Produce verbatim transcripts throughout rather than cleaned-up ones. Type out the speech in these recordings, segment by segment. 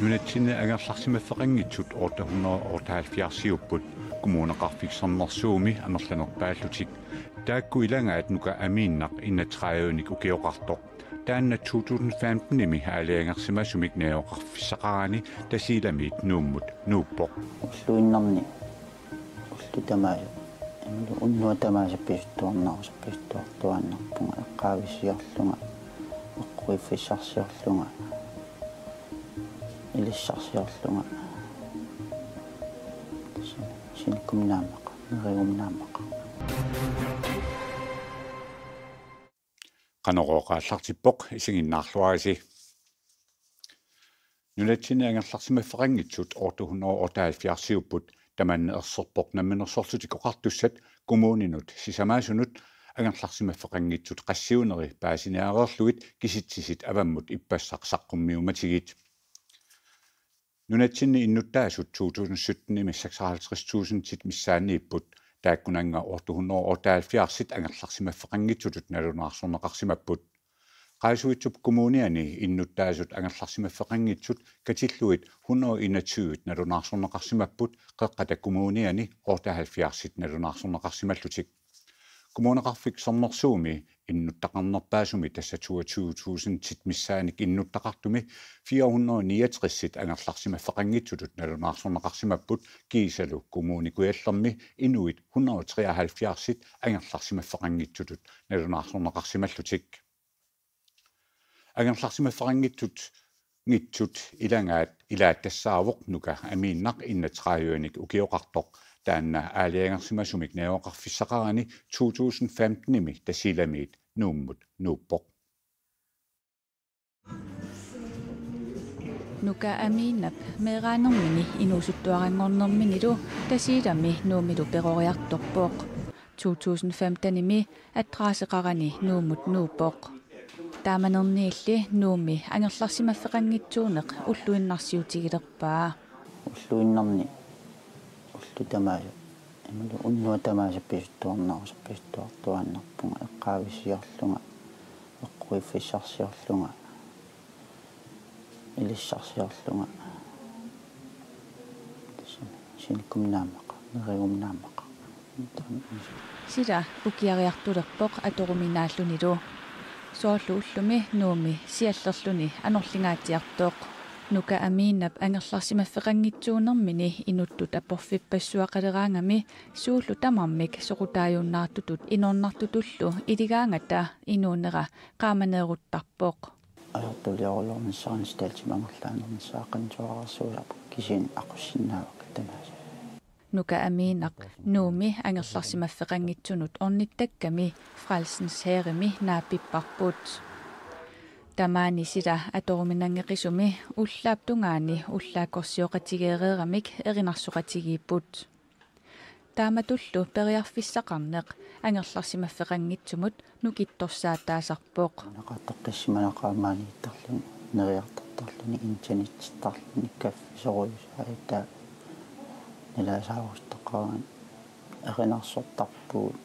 Nunatsinni angerlarsimaffeqanngitsut otte hundrede otteoghalvfjerds-iupput Kommuneqarfik Sermersuumi amerlanerpaallutik. Taakku ilagaat Nuka Amiinnaq enogtredive-nik ukioqartoq. Taanna to tusind femten-imi aalajangersimasumik najugaqarfissaqarani Tasiilamiit Nuummut nuuppoq. Ulluinnarni ullut tamaasa, imaluunniit unnuaq tamaasa pisuttuarnera, pisuttuartuaannarpunga, eqqaavissiorlunga, eqquiffissarsiorlunga, ilissarsiorlunga. Sinikkuminni aamma, neriuminni aamma. Qanorooq aallartippoq, isiginnaarluarisi. Nunatsinni angerlarsimaffeqanngitsut otte hundrede otteoghalvfjerds-iupput. Tamanna erserpoq Namminersorlutik Oqartussat kommuninut sisamaasunut angerlarsimaffeqanngitsut qassiuneri paasiniareerlugit kisitsisit avammut ippassaq saqqummiummatigit. Nunatsinni innuttaasut to tusind sytten-imi seksoghalvtreds tusindit missaanniipput, taakkunannga otte hundrede otteoghalvfjerds-it angerlarsimaffeqanngitsutut nalunaarsorneqarsimapput. Qaasuitsup Kommuniani innuttaasut angerlarsimaffeqanngitsut katillugit hundrede enogtyve-t nalunaarsorneqarsimapput, Qeqqata Kommuniani otteoghalvfjerds-it nalunaarsorneqarsimallutik. Kommuneqarfik Sermersuumi innuttaqarnerpaasumi, tassa toogtyve tusindit missaannik innuttaqartumi, fire hundrede niogtres-it angerlarsimaffeqanngitsutut nalunaarsorneqarsimapput, kiisalu Kommune Kujallermi inuit hundrede treoghalvfjerds-it angerlarsimaffeqanngitsutut nalunaarsorneqarsimallutik. Angerlarsimaffeqanngitsut, -nngitsut ilagaat ilaat tassaavoq Nuka Amiinnaq enogtredive-nik ukioqartoq. Taanna aalajangersimasumik najugaqarfissaqarani to tusind femten-imi Tasiilamiit Nuummut nuuppoq. Nuka Amiinnap meeraanermini inuusuttuaranngornerminilu Tasiilami Nuummilu peroriartorpoq. To tusind femten-imi adresseqarani Nuummut nuuppoq. Taamanerniilli Nuummi angerlarsimaffeqanngitsuuneq ulluinnarsiutigilerpaa. Ulluinnarni ullut tamaasa, imaluunniit unnuaq tamaasa pisuttuarnera, pisuttuartuaannarpunga, eqqaavissiorlunga, eqquiffissarsiorlunga, ilissarsiorlunga. Tassami sinikkuminni aamma, neriuminni aamma. Sila ukiariartulerpoq atoruminaallunilu. Soorlu ullumi Nuummi siallerluni anorlingaatsiartoq. Nuka Amiinnap angerlarsimaffeqanngitsuunermini inuttut aporfippassuaqaleraangami suullu tamarmik soqutaajunnaartutut inornartutullu iligaangata inuunera qaamaneeruttarpoq. Ajortuliorulornissaanut statsip angerlaannarnissaa qanittuararsuusarpoq, kisianni aqussinnaavakka tamaasa. Nuka Amiinnaq Nuummi angerlarsimaffeqanngitsunut ornittakkami Frelsens Hærimi naapipparput. Tamaani sila atoruminanngeqisumi ullaap tungaani ullaakkorsioqatigeereeramik erinarsoqatigiipput. Taamatullu periarfissaqarneq angerlarsimaffeqanngitsumut nukittorsaataasarpoq. Naqartoqqissimanaqaaq maaniittarluni, neriartortarluni, internetittarluni, kaffisorujusaata, nalaasaarusuttaqarani, erinarsortarpugut,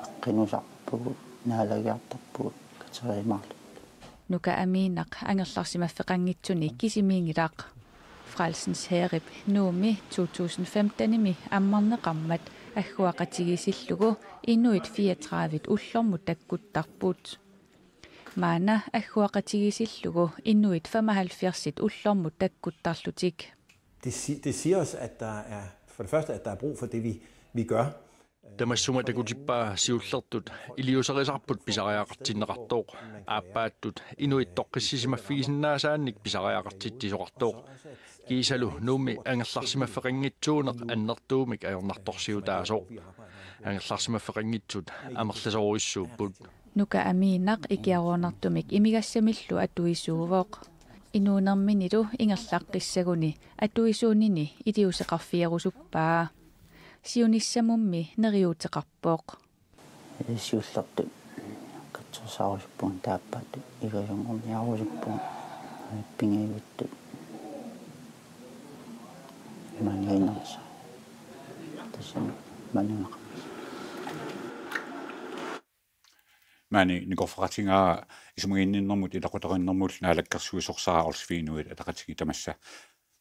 eqqinnusarpugut, naalagiartarpugut, kateriimaarluta. Nuka Amiinnaq angerlarsimaffeqanngitsuni kisimiinngilaq. Frelsens Hærip Nuummi to tusind femten-imi ammarneqarmat agguaqatigiissillugu inuit fireogtredive ullormut takkuttarput. Maanna agguaqatigiissillugu inuit femoghalvfjerds ullormut takkuttarlutik. Det, si- det siger os, at der er, for det første, at der er brug for det, vi, vi gør. Tamassuma takutippaa siullertut iliuuserisarput pisariaqartinneqartoq. Aappaattut inuit toqqissisimaffigisinnaasaanik pisariaqartitsisoqartoq. Kiisalu Nuummi angerlarsimaffeqanngitsuuneq annertuumik ajornartorsiutaasoq. Angerlarsimaffeqanngitsut amerlasoorujussuupput. Nuka Amiinnaq ikiaroornartumik imigassamillu atuisuuvoq. Inuunerminilu ingerlaqqissaguni atuisuunini iliuuseqarfigerusuppaa. Siunissamummi neriuuteqarpoq. Siullertut katsorsarusuppunga, taappaatut iluasunngorniarusuppunga, pingajuattut imaanniinersa. Tassami malunnaqaaq. Maani nikorfaqatigaara isumaginninnermut ilaqutariinnermullu naalakkersuisoq Sara Olsvig Inuit Ataqatigiit tamassa.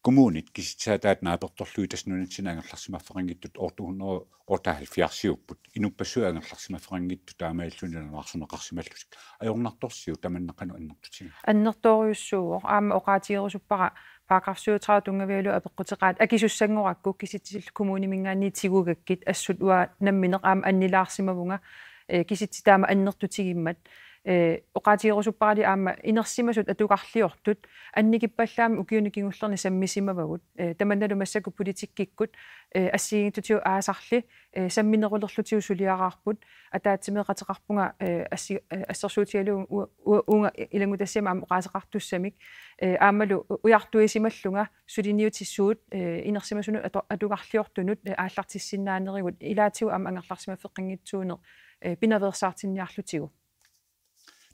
Kommunit kisitsisaataat naapertorlugit tassa nunatsinni angerlarsimaffeqanngitsut otte hundrede otteoghalvfjerdsiupput. Inuppassuit angerlarsimaffeqanngitsut taamaalilluni nalunaarsorneqarsimallutik. Ajornartorsiut tamanna qanoq annertutigaa? Annertoorujussuuvoq, aamma oqaatigerusuppara paragraf syvogtredive tunngavigalugu apeqquteqaat akisussanngorpakka kisitsisillu kommuniminngaanniit tigugakkit, assut uanga nammineq aamma annilaarsimavunga, eh, kisitsisit taama annertutigimmat. Eh, oqaatigerusupparali aamma inersimasut atugarliortut annikippallaammi ukiuni kingullerni sammisimavagut. Eh, tamannalu massakkut politikkikkut, eh, assigiinngitsutigut aasarli, eh, samminerulerlutigu suliaraarput. Ataatsimeeqateqarpunga, eh, assi-, eh, assersuutigalugu u-, u-, uunga ilanngutassiami aamma oqaaseqartussamik, eh, aammalu u-, ujartuisimallunga suliniutissut, eh, inersimasunut atu-, atugarliortunut, eh, aallartissinnaanerigut ilaatigut aamma angerlarsimaffeqanngitsuuneq, eh, pinaveersaartinniarlutigu.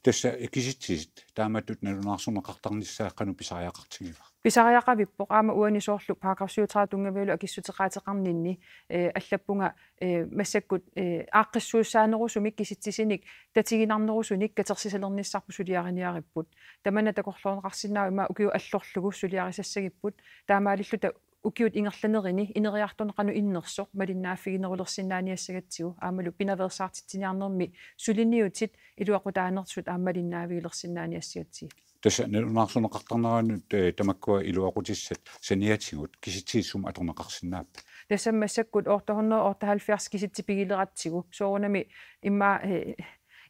Tassa kisitsisit taamatut nalunaarsorneqartarnissaa qanoq pisariaqartigiva? Pisariaqavippoq, aamma uani soorlu paragraf syvogtredive tunngavigalugu akissuteqaateqarninni, eh, allappunga, eh, massakkut, eh, aaqqissuussaanerusumik kisitsisinik tatiginarnerusunik katersisalernissarput suliariniaripput. Tamanna takorloorneqarsinnaavoq ima ukiut allorlugu suliarisassagipput. Taamaalilluta ukiut ingerlanerini ineriartorneq qanoq innersoq malinnaaffiginerulersinnaaniassagatsigu aammalu pinaveersaartitsiniarnermi suliniutit iluaqutaanersut aamma malinnaavigilersinnaaniassagatsigit. Tassa nalunaarsorneqartarnerannut, eh, tamakkua iluaqutissat saniatigut kisitsisit sumut atorneqarsinnaappat? Tassa massakkut otte hundrede otteoghalvfjerds kisitsit pigileratsigu soorunami immaqa, eh,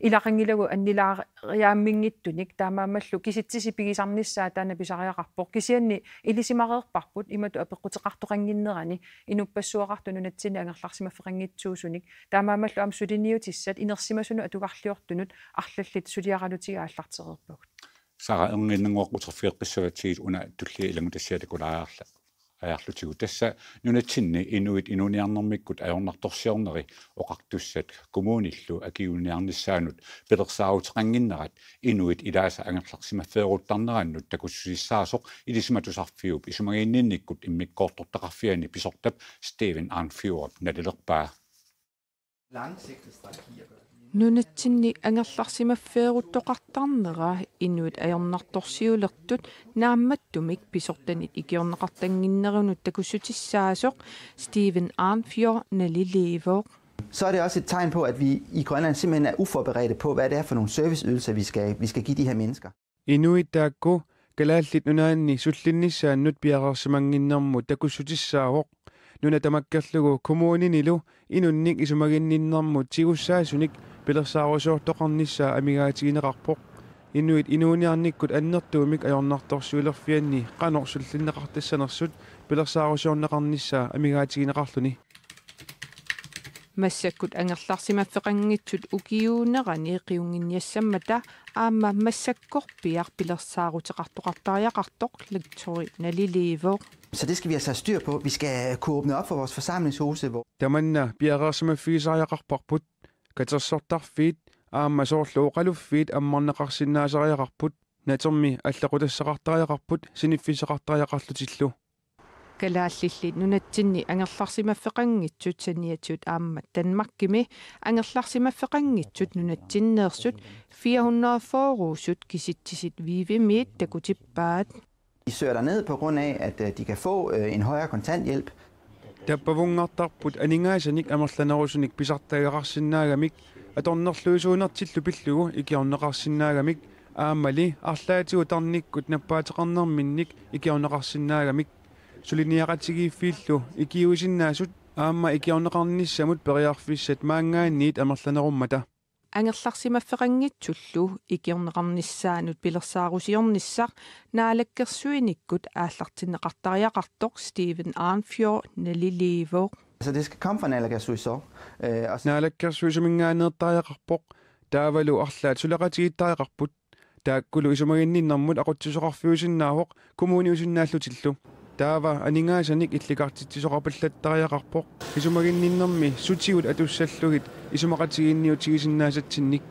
ilaqanngilagut annilaariaamminngitsunik, taamaammallu kisitsisit pigisarnissaat taanna pisariaqarpoq. Kisianni ilisimareerparput imatut apeqquteqartoqannginnerani inuppassuaqartut nunatsinni angerlarsimaffeqanngitsuusunik. Taamaammallu aamma suliniutissat inersimasunut atugarliortunut arlallit suliaralutigu aallartereerpagut. Sara, erniinnannguaq uterfigeqqissavatsigit una tullia ilanngutassiaq takulaariarla-, aarlutigu. Tassa nunatsinni inuit inuuniarnermikkut ajornartorsiorneri oqartussat kommunillu akiuiniarnissaannut pilersaaruteqannginnerat inuit ilaasa angerlarsimaffeeruttarnerannut takussusissaasoq Ilisimatusarfiup isumaginninnikkut immikkoortortaqarfiani pisortap Steven Arnfjord nalilerpaa. Langsigtet strategi at gøre. Nunatsinni angerlarsimaffeeruttoqartarnera inuit ajornartorsiulertut naammattumik pisortanit ikiorneqartannginnerannut takussutissaasoq Steven Arnfjord naliliivoq. Så er det også et tegn på, at vi i Grønland simpelthen er uforberedte på, hvad det er for nogle serviceydelser, vi skal, vi skal give de her mennesker. Inuit taakku Kalaallit Nunaanni sullinnissaannut piareersimannginnermut takussutissaavoq. Nuna tamakkerlugu kommuninilu inunnik isumaginninnermut tigussaasunik pilersaarusiortoqarnissaa amigaatigineqarpoq. Inuit inuuniarnikkut annertuumik ajornartorsiulerfianni qanoq sullinneqartassanersut pilersaarusiorneqarnissaa amigaatigineqarluni. Massakkut angerlarsimaffeqanngitsut ukiuunerani qiunnginniassammata aamma massakkorpiaq pilersaaruteqartoqartariaqartoq lektori naliliivoq. Så det skal vi altså have styr på. Vi skal kunne åbne op for vores forsamlingshuse, hvor Tamanna piareersimaffigisariaqarparput, katersortarfiit aamma soorlu oqaluffiit ammarneqarsinnaasariaqarput, natermi allequtassaqartariaqarput siniffissaqartariaqarlutillu. Kalaallilli nunatsinni angerlarsimaffeqanngitsut saniatigut aamma Danmarkimi angerlarsimaffeqanngitsut nunatsinneersut fire hundrede fyrre-usut kisitsisit Vivimiit takutippaat. De søger derned på grund af, at, øh, de kan få, øh, en højere kontanthjælp. Tappavunngartarput aningaasanik amerlanerusunik pisartagaqarsinnaagamik atornerluisuunertillu pillugu ikiorneqarsinnaagamik aammali arlaatigut tarnikkut nappaateqarnerminnik ikiorneqarsinnaagamik. Suliniaqatigiiffiillu ikiuisinnaasut aamma ikiorneqarnissamut periarfissat maanngaanniit amerlanerummata. Angerlarsimaffeqanngitsullu ikiorneqarnissaanut pilersaarusiornissaq naalakkersuinikkut aallartinneqartariaqartoq Steven Arnfjord naliliivoq. Så det skal komme fra naalakkersuisut, øh, og så Naalakkersuisuminngaanneertariaqarpoq, taavalu arlaat suleqatigiittariaqarput. Taakkulu isumaginninnermut aqutsisoqarfiusinnaavoq kommuniusinnaallutillu. Taava aningaasanik illikartitsisoqapallattariaqarpoq. Isumaginninnermi sutigut atussallugit isumaqatigiinniutigisinnaasatsinnik.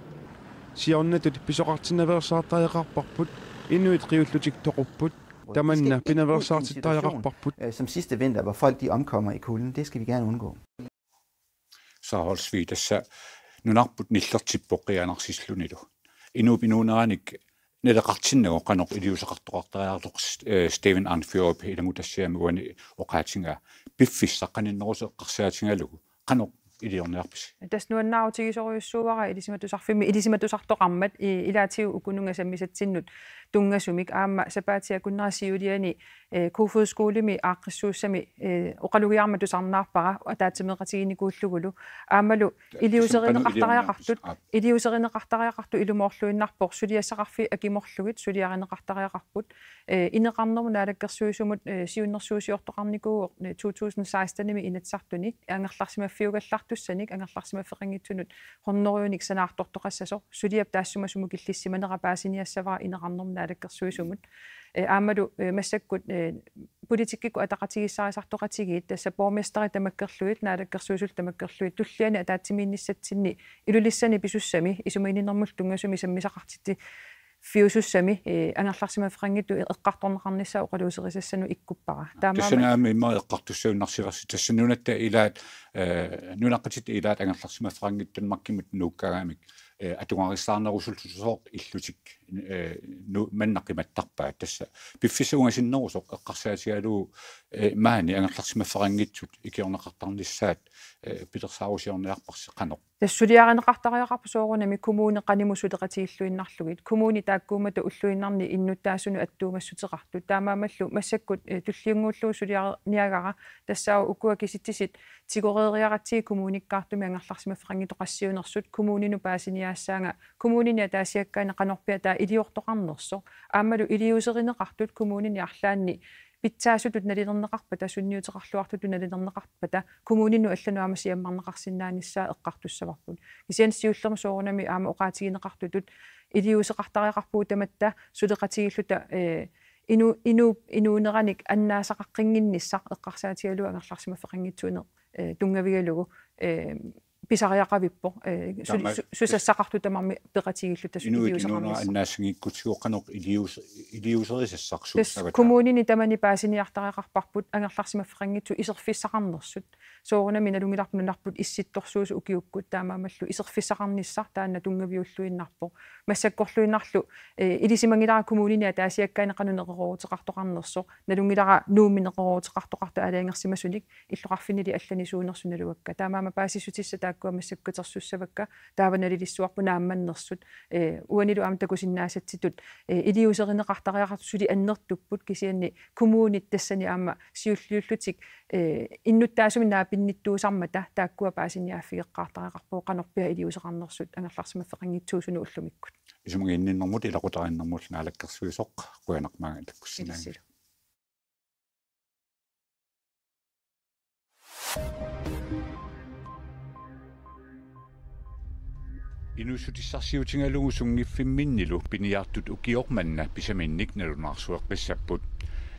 Siornatut pisoqartinnaveersaartariaqarparput, inuit qiullutik toqupput. Tamanna pinaveersaartittariaqarparput. Øh, som sidste vinter, hvor folk de omkommer i kulden. Det skal vi gerne undgå. Sara Olsvig, tassa nunarput nillertippoq qiianarsillutillu. Inuup inuuneranik naleqartinnagu qanoq iliuuseqartoqartariaqartoq, eh, Steven Anfiorip ilanngutassiami uani oqaatigaa. Piffissaq qaninnerusoq eqqarsaatigalugu qanoq iliorniarpisi? Tassa nuannaarutigisorujussuuara ilisimatusarfimmi ilisimatusartoqarmat i-, ilaatigut ukununnga sammisatsinnut tunngasumik aamma sapaatip akunnera siuliani, eh, Kofoeds Skolemi aaqqissuussami, eh, oqalugiarmat tusarnaarpara ataatsimeeqatiginikuullugulu aammalu iliuuserineqartariaqartut, iliuuserineqartariaqartut ilumoorluinnarpoq suliassaqarfiit akimorlugit suliarineqartariaqarput, eh, ineqarnermut naalakkersuisumut, eh, siunnersuusiortoqarnikuuvoq, eh, to tusind sekstenimi Inatsisartuni angerlarsimaffiugallartussanik angerlarsimaffeqanngitsunut hunnorujunik sanaartortoqassasoq suliap taassuma sumut killissimanera paasiniassavara ineqarnermut naalakkersuisumut. Eh, aammalu, eh, massakkut, eh, politikkikkut ataqatigiissarisartoqatigiit tassa borgmesterit tamakkerlugit naalakkersuisut tamakkerlugit tulliani ataatsimiinnissatsinni Ilulissani pisussami isumaginninnermullu tunngasumi sammisaqartitsiffiusussami, eh, angerlarsimaffeqanngitsut eqqartorneqarnissaa oqaluuserisassanut ikkuppara. Taamaammat tassani aamma immaqa eqqartussaagunarsivarsi tassa nunatta ilaat, eh, nunaqqatitta ilaat angerlarsimaffeqanngitsut Danmarkimut nuukkaangamik, eh, atugarissaarnerusullutik illutik, eh, nu-, manna qimattarpaat tassa. Piffissaq ungasinnerusoq eqqarsaatigalugu, eh, maani angerlarsimaffeqanngitsut ikiorneqartarnissaat, eh, pilersaarusiorniarparsi qanoq? Tassa suliarineqartariaqarpoq soorunami kommuni qanimut suleqatigilluinnarlugit. Kommuni taakkuummata ulluinnarni innuttaasunut attuumassuteqartut. Taamaammallu massakkut, eh, tulliunnguullugu suliarniagara tassaavoq ukua kisitsisit tigoreeriaratsigit kommunikkaartumik angerlarsimaffeqanngitsut qassiunersut kommuninut paasiniaassaanga kommunini ataasiakkaani qanorpiaq taava iliortoqarnersoq. Aammalu iliuuserineqartut kommunini arlaanni pitsaasutut nalilerneqarpata sunniuteqarluartutut nalilerneqarpata kommuninut allanut aamma siammarneqarsinnaanissaa eqqartussavarput. Kisianni siullermik soorunami aamma oqaatigineqartutut iliuuseqartariaqarpugut tamatta suleqatigiilluta, eh, inu-, inuup inuuneranik annaasaqaqqinnginnissaq eqqarsaatigalugu angerlarsimaffeqanngitsuuneq, eh, tunngavigalugu, eh, pisariaqavippoq, eh, su-, taama su-, susassaqartut tamarmik peqatigiilluta inuit inuunerat iliuuseqarnissaq. Annaassanngikkutsigu qanoq iliuus-, iliuuserisassarsuussagata. Tassa kommunini tamani paasiniartariaqarparput angerlarsimaffeqanngitsut iserfissaqarnersut. Soorunami nalunngilarput nunarput issittorsuusoq ukiukkut taamaammallu iserfissaqarnissaq taanna tunngaviulluinnarpoq. Massakkorluinnarlu, eh, ilisimanngilara kommunini ataasiakkaani qanoq neqerooruteqartoqarnersoq. Nalunngilara Nuummi neqerooruteqartoqartoq aalajangersimasunik illoqarfinnili allani suunersut naluakka. Taamaammat paasissutissat taakkua massakkorpiaq katersussavakka, taava nalilissuarput naammannersut. Eh, uanilu aamma takusinnaasatsitut, eh, iliuuserineqartariaqartut suli annertupput kisianni kommunit tassani aamma siulliullutik, eh, innuttaasumik naapinnittuusarmata taakkua paasiniaaffigeqqaartariaqarpagut qanorpiaq iliuuseqarnersut angerlarsimaffeqanngitsuusunut ullumikkut. Isumaginninnermut ilaqutariinnermullu naalakkersuisoq qujanaq maanga takkussinnaagavit. Ilissilu. Inuussutissarsiutigalugu sunngiffimminnilu piniartut ukioq manna pisaminnik nalunaarsueqqissapput.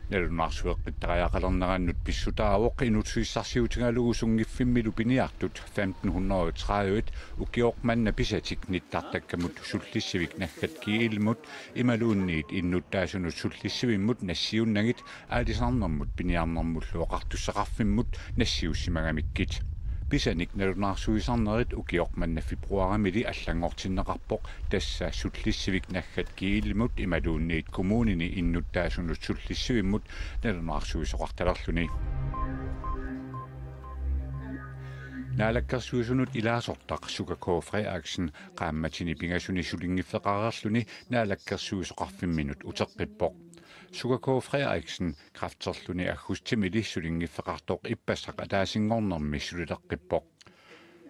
Nalunaarsueqqittariaqalernerannut pissutaavoq inuussutissarsiutigalugu sunngiffimmilu piniartut femten hundrede og tredive ukioq manna pisatik nittartakkamut sullissivik naggat G L-imut imaluunniit innuttaasunut sullissivimmut nassiunnagit aalisarnermut piniarnermullu oqartussaqarfimmut nassiussimagamikkit. Pisanik nalunaarsuisarnerit ukioq manna februarimili allanngortinneqarpoq, tassa sullissivik naggat G L-imut imaluunniit kommunini innuttaasunut sullissivimmut nalunaarsuisoqartalerluni. Naalakkersuisunut ilaasortaq Suka K. Frederiksen qaammatini pingasuni sulinngiffeqareerluni naalakkersuisoqarfimminut uteqqippoq. Suka K. Frederiksen kræfterluni aggustimili sulinngiffeqartoq ippassaq ataasinngornermi sulileqqippoq.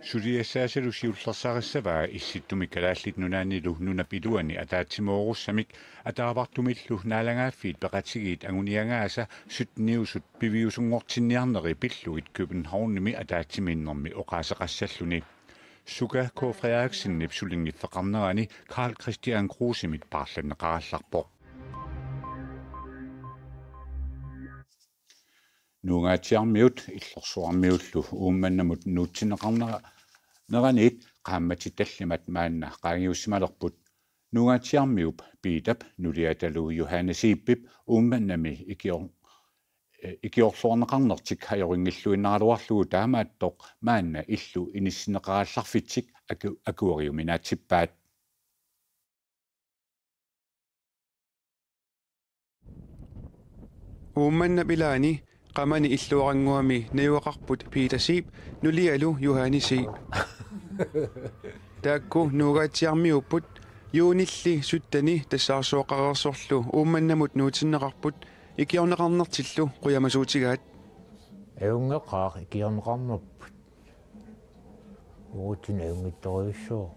Suliassaasalu siullersarissavaa Issittumi Kalaallit Nunaannilu nunap iluani ataatsimoorussamik ataavartumillu naalagaaffiit peqatigiit anguniagaasa sytteniusut piviusunngortinniarneri pillugit Københavnimi ataatsimiinnermi oqaaseqassalluni. Suka K. Frederiksenip sulinngiffeqarnerani Karl-Kristian Krusemit paarlanneqarallarpoq. Nuugaatsiarmiut Illorsuarmiullu Uummannamut nuutsinneqarnera-, neraniit qaammatit tallimat maanna qaangiussimalerput. Nuugaatsiarmiup Piitap nuliatalu Johannes Ibip Uummannami ikior-, Ikiorluarneqarnertik ajorinngilluinnaraluarlugu taamaattoq maanna illu inissinneqarallarfitsik aku-, akueriuminaatsippaat. Uummannap ilaani qamani illuarannguami najugaqarput Peter Zeeb nulialu Johanne Zeeb. Taakku Nuugaatsiarmiuupput, juunilli sytteni tassaarsooqqareersorlu Uummannamut nuutinneqarput ikiorneqarnertillu qujamasuutigaat. Ajunngeqaaq ikiorneqarnerput. Uagutsinnut ajunngitsorujussuuvoq.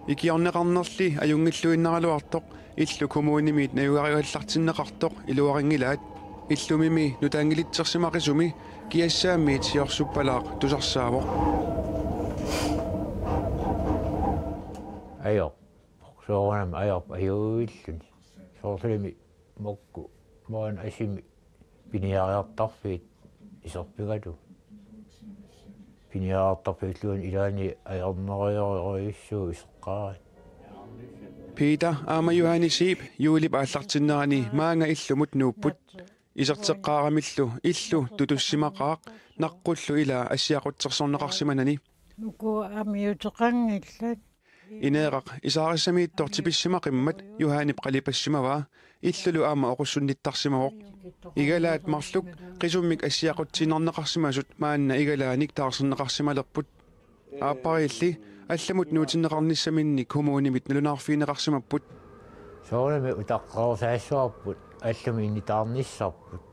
Ikiorneqarnerli ajunngilluinnaraluartoq illu kommunimit najugarigallartinneqartoq iluarinngilaat. Illumimi nutaanngilitsersimaqisumi kiassaammiit siorsuppalaaq tusarsaavoq. Ajorpoq, soorunami ajorpoq ajuilluni. Soorlumi makku maani asimi piniariartarfiit iserpigalugu. Piniariartarfiilluunniit ilaanni ajornerujorujussuuvoq iseqqaarit. Peter aamma Johanne Zeeb juulip aallartinnerani maanga illumut nuupput. Iserteqqaaramillu illu tutussimaqaaq, naqqullu ilaa assiaqutsersorneqarsimanani. Nuku amiuteqanngillat. Ineeraq isaarissamiittoq tipissimaqimmat Johanip qalipassimavaa, illulu aamma oqussunnittarsimavoq. Igalaat marluk qisummik assiaqutsiinnarneqarsimasut maanna igalaanik taarserneqarsimalerput. Aappariilli allamut nuutinneqarnissaminnik kommunimit nalunaarfigineqarsimapput. Soorunami utaqqerusaassavarput, allamut initaarnissarput.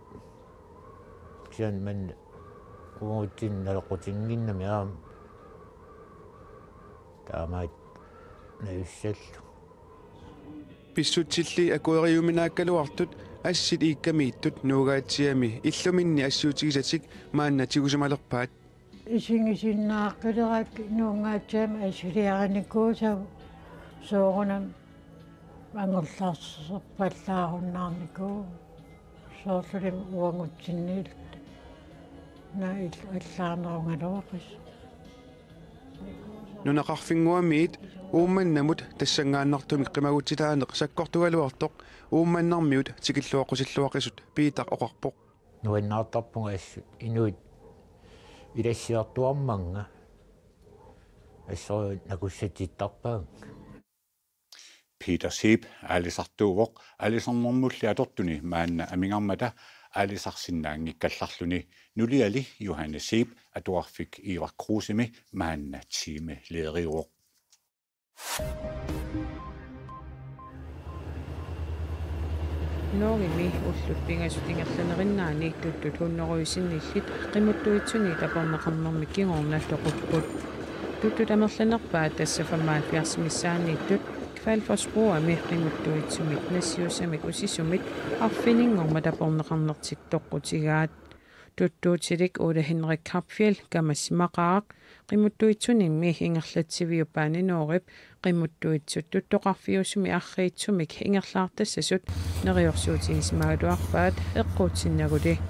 Kisianni maanna uagutsinnut naleqqutinnginnami aamma. Taamaat najussallugu. Pissutsilli akueriuminaakkaluartut assit iikkamiittut Nuugaatsiami illuminni assiutigisatik maanna tigusimalerpaat. Isigisinnaaqqilerakku Nuugaatsiami assiliarinikuusavut, soorunami angerlarserpallaarunnaarnikuuvoq. Soorlulimi uagutsinniilluta. Naak illu allaanerugaluaqisut. Nunaqarfinnguamiit Uummannamut tassanngaannartumik qimagutsitaaneq sakkortugaluartoq Uummannarmiut tikilluaqqusilluaqisut Peter oqarpoq. Nuannaartarpunga assut inuit ilassiartuarmannga assorujuk nakussatsittarpaannga. Peter Zeeb aalisartuuvoq aalisarnermulli atortuni maanna amigarmata aalisarsinnaanngikkallarluni. Nuliali Johanne Zeeb atuarfik Ivar Krusemi maanna teamlederuvoq. Norgemi ullut pingasut ingerlanerinnaanni tuttut hunnorujusinnillit qimuttuitsuniit aporneqarnermi kingorna toqupput. Tuttut amerlanerpaat tassa femoghalvfjerdsimiissaanniittut Hvalfjordsbroami qimuttuitsumik nassiussamik usisumit arfininngormat aporneqarnertik toqqutigaat. Tuttuutilik Ole Henrik Karpfjell kamassimaqaaq, qimuttuitsunimmi ingerlatsiviup Bane Norip qimuttuitsut tuttoqarfiusumi arriitsumik ingerlaartassasut neriorsuutigisimagaluarpaat eqquutsinnagulik.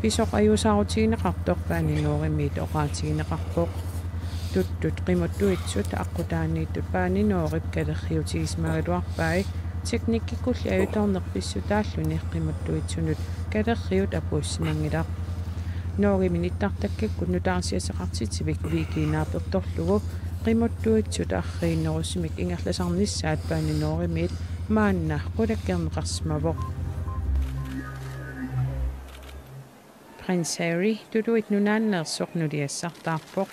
Pisoq ajuusaarutigineqartoq Bane Norimiit oqaatigineqarpoq. Tuttut qimuttuitsut aqqutaaniittut Bane Norip kalerriutigisimagaluarpai, teknikkikkulli ajutoorneq pissutaalluni qimuttuitsunut kalerriut apuussimanngilaq. Norgemi nittartakkakkut nutaarsiassaqartitsivik V G naapertorlugu qimuttuitsut arriinnerusumik ingerlasarnissaat Bane Norimiit maanna qulakkeerneqarsimavoq. Prins Harry Tuluit Nunaanneersoq nuliassartaarpoq.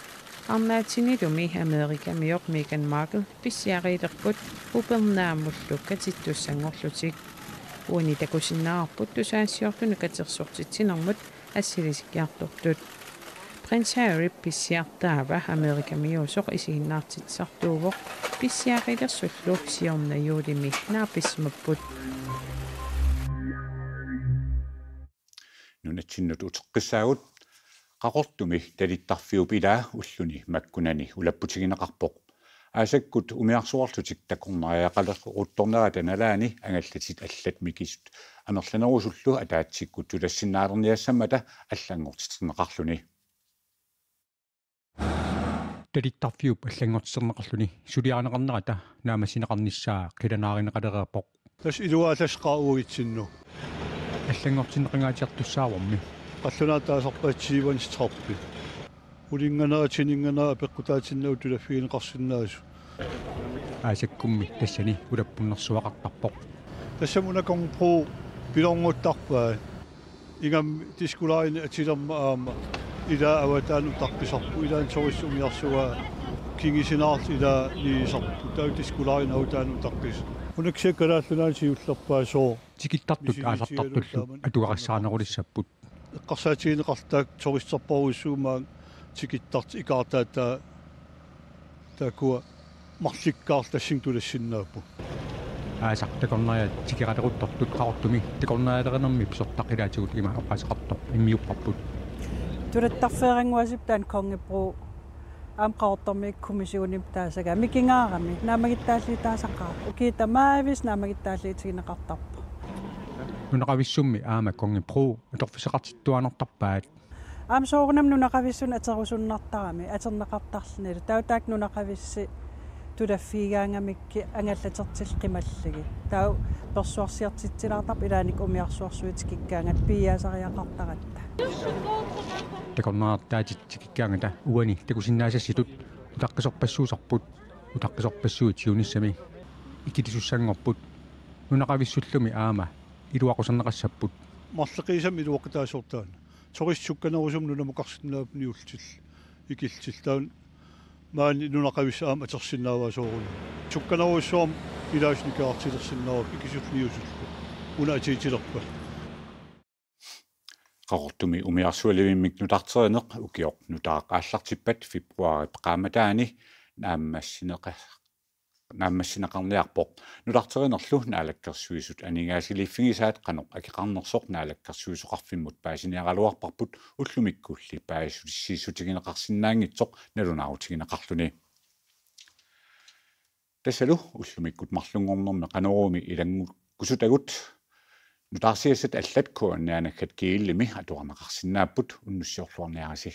Arnaatinilumi Amerikamioq Meghan Markle pissiariilerput upernaamullu katittussanngorlutik. Uani takusinnaavarput tusagassiortunut katersortitsinermut assilisikkiartortut. Prins Harry pissiartaava Amerikamiuusoq isiginnaartitsisartuuvoq, pissiariilersullu siorna juulimi naapissimapput. Nunatsinnut uteqqissaagut. Qaqortumi talittarfiup ilaa ulluni makkunani ulapputigineqarpoq. Aasakkut umiarsuarlutik takornariaqaleruttornerata nalaani angallatit allat mikisut amerlanerusullu ataatsikkut tulassinnaalerniassammata allanngortiterneqarluni. Talittarfiup allanngortiterneqarluni suliarineqarnerata naammassineqarnissaa qilanaarineqalereerpoq. Tassa iluaatassaqaaq uagutsinnut. Allanngortinneqangaatsiartussaavormi. Qallunaat taasarpaat T-one Sharp. Ulinnganera, tininnganera apeqqutaatinnagu tulaffigineqarsinnaasut. Aasakkummi tassani ulappunnersuaqartarpoq. Tassami una Konge Pro pilornguttarpai. Ingammik Disco Line atilermat aamma ilaa avataani utaqqisarpoq, ilaanni turistit umiarsugaa kingusinaarlutik ilaa niisarput. Taava Disco Line avataani utaqqis. Una kisianni Kalaallit Nunaanni siullerpaaq sooq. Tikittartut aallartartullu atugarissaarnerulissapput. Eqqarsaatigineqartarput turisterpassuit maani tikittartut ikaartaat, taava taakkua marlukkaarlutik tassani tulassinnaapput. Aasaq takornariat tikeraleruttortut Qaqortumi takornarialerinermi pisortaq ilaatigut ima oqaaseqartoq immiupparput. Tulattaaffeerannguasiptaan Konge Pro aamma Qaqortormiut Kommissionimik taasagaa mikigaarami naammagittaalliutaasaqaaq. Ukiut tamaaviisa naammagittaalliutigineqartarpoq. Nunaqavissummi aamma Konge Pro atorfissaqartittuaannartarpaat. Aamma soorunami nunaqavissunik aterusunnartarami atorneqartarlunilu. Taava taakku nunaqavissuit tulaffigigaangamikkit angallatertillu qimallugit. Taava persuarsiartitsilaartarput ilaanni umiarsuarsuit tikikkaangata piiaasariaqartaratta. Takornariartaatit tikikkaangata uani takusinnaasassitut utaqqisorpassuusarput, utaqqisorpassuit siunissami ikilisussanngorput, nunaqavissullumi aamma iluaquserneqassapput. Marloqiusamik iluaqutaassaaq taanna. Turistit sukkanerusumik nunamukarsinnaapput niullutillu ikillutillu. Taanna maani nunaqavissut aamma atorsinnaavaa soorunami. Sukkanerujussuarmik ilaasut nikerartilersinnaavarput ikisullu niusullu. Una atuutilerpat. Qaqortumi umiarsualivimmik nutarterineq ukioq nutaaq aallartippat februaarip qaammataani naammassineqa-, naammassineqarniarpoq. Nutarterinerlu Naalakkersuisut aningaasaliiffigisaat qanoq akeqarnersoq Naalakkersuisoqarfimmut paasiniaraluarparput, ullumikkulli paasissutissiissutigineqarsinnaanngitsoq nalunaarutigineqarluni. Tassalu ullumikkut marlunngornermi Qanoruumi ilanngukkusutagut nutaarsiassat allat K N R naggat G L-imi atuarneqarsinnaapput, unnussiorluarniarisi.